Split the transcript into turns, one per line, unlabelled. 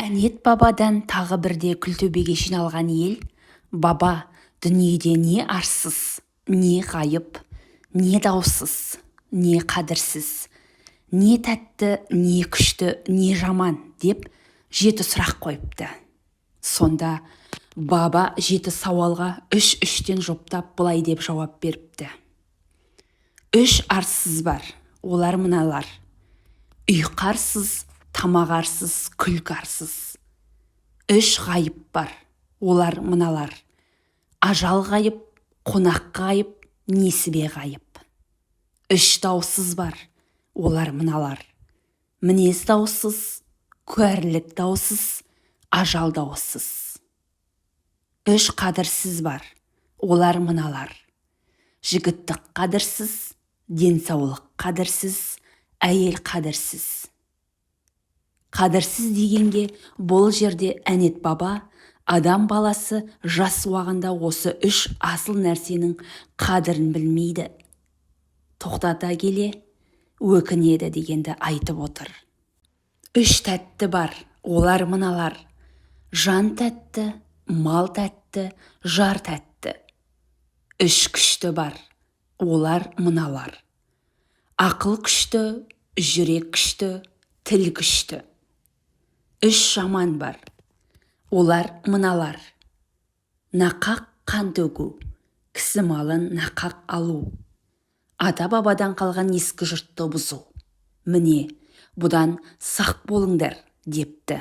Әнет бабадан тағы бірде Күлтөбеге жиналған ел: «Баба, дүниеде не арсыз, не ғайып, не даусыз, не қадірсіз, не тәтті, не күшті, не жаман?» – деп жеті сұрақ қойыпты. Сонда баба жеті сауалға үш-үштен жұптап былай деп жауап беріпті: «Үш арсыз бар, олар мыналар: ұйқы арсыз, тамақ арсыз, күлкі арсыз. Үш ғайып бар, олар мыналар: ажал ғайып, қонақ ғайып, несібе ғайып. Үш даусыз бар, олар мыналар: мінез даусыз, кәрілік даусыз, ажал даусыз. Үш қадірсіз бар, олар мыналар: жігіттік қадірсіз, денсаулық қадірсіз, әйел қадірсіз». Қадірсіз дегенге бұл жерде Әнет баба адам баласы жас уағында осы үш асыл нәрсенің қадірін білмейді, тоқтата келе өкінеді дегенді айтып отыр. Үш тәтті бар, олар мыналар: жан тәтті, мал тәтті, жар тәтті. Үш күшті бар, олар мыналар: ақыл күшті, жүрек күшті, тіл күшті. Үш жаман бар, олар мыналар: нақақ қан төгу, кісі малын нақақ алу, ата-бабадан қалған ескі жұртты бұзу. Міне, бұдан сақ болыңдар», – депті.